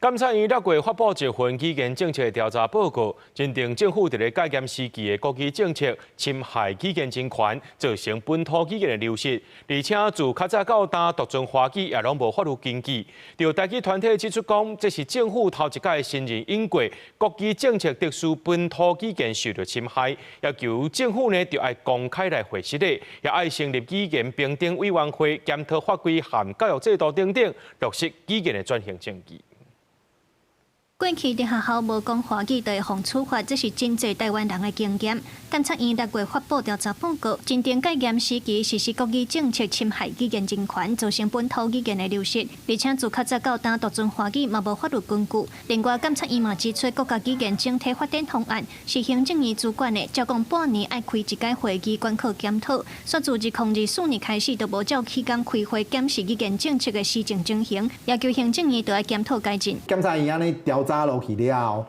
監察院六月發布一份語言政策調查報告，認定政府佇咧戒嚴時期的國語政策侵害語言人權，造成本土語言的流失。而且自較早到今，獨尊華語也攏無法律根據。著台語團體指出講，這是政府頭一擺承認英國國語政策特殊本土語言受著侵害，要求政府呢著愛公開來回釋的，也愛成立語言評定委員會，檢討法規和教育制度等等，落實語言的轉型正義。過去佇學校無講華語就會予處罰，這是真濟台灣人的經驗。監察院六月發布調查報告，認定戒嚴時期實施國語政策侵害語言人權，造成本土語言的流失。而且自較早到今，獨尊華語嘛無法律根據。另外，監察院嘛指出，國家語言整體發展方案是行政院主管的，照講半年愛開一擺會議觀課檢討。煞自2024年開始，就無照期間開會檢視語言政策的施政情形，要求行政院著愛檢討改進。監察院按呢調查落去了後，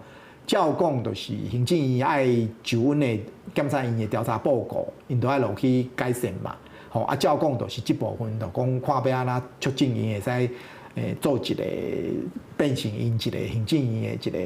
照講就是行政院愛就阮的監察院的調查報告，𪜶著愛落去改善嘛。吼啊，照講就是這部分，就講看欲按怎促進𪜶會使做一個變成𪜶一個行政院的一個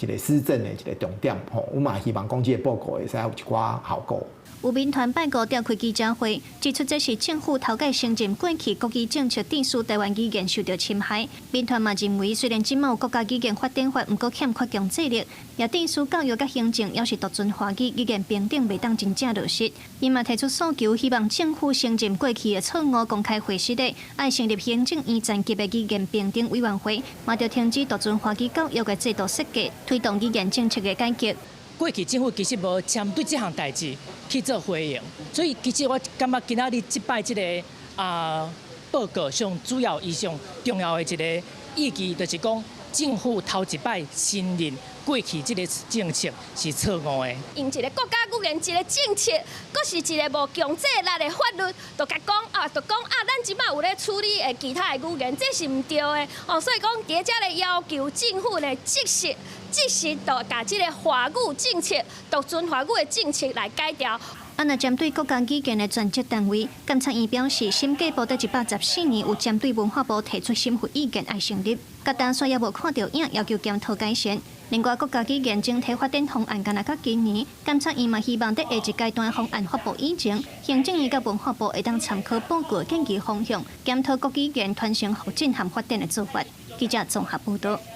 一個施政的一個重點。吼，阮嘛希望講這個報告會使有一寡效果。有民團拜五召開記者會，指出這是政府頭擺承認過去國語政策致使台灣語言受著侵害。民團嘛認為，雖然這馬有國家語言發展法，毋過欠缺強制力，也致使教育佮行政猶是獨尊華語，語言評等袂當真正落實。伊嘛提出訴求，希望政府承認過去的錯誤，公開回釋的，愛成立行政院層級的語言評等委員會，嘛著停止獨尊華語教育的制度設計，推動語言政策的改革。過去政府其實無針對這項代誌去做回應，所以其實我感覺今仔日這擺這個報告上主要伊上重要的一個意義，就是講政府頭一擺承認過去這個政策是錯誤的。用一個國家語言一個政策，閣是一個無強制力的法律，就共講啊，就講啊，咱這馬有咧處理的其他的語言，這是毋對的哦。所以講，佇遮咧要求政府呢，即時即時就共這個華語政策、獨尊華語的政策來改掉。啊，若針對國家語言的專責單位，監察院表示，審計部佇114年有針對文化部提出審核意見愛成立，佮今煞猶無看著影，要求檢討改善。另外，國家語言整體發展方案干焦到今年，監察院嘛希望佇下一階段方案發布以前，行政院佮文化部會當參考報告建議方向，檢討國語言傳承、復振和發展的做法。記者綜合報導。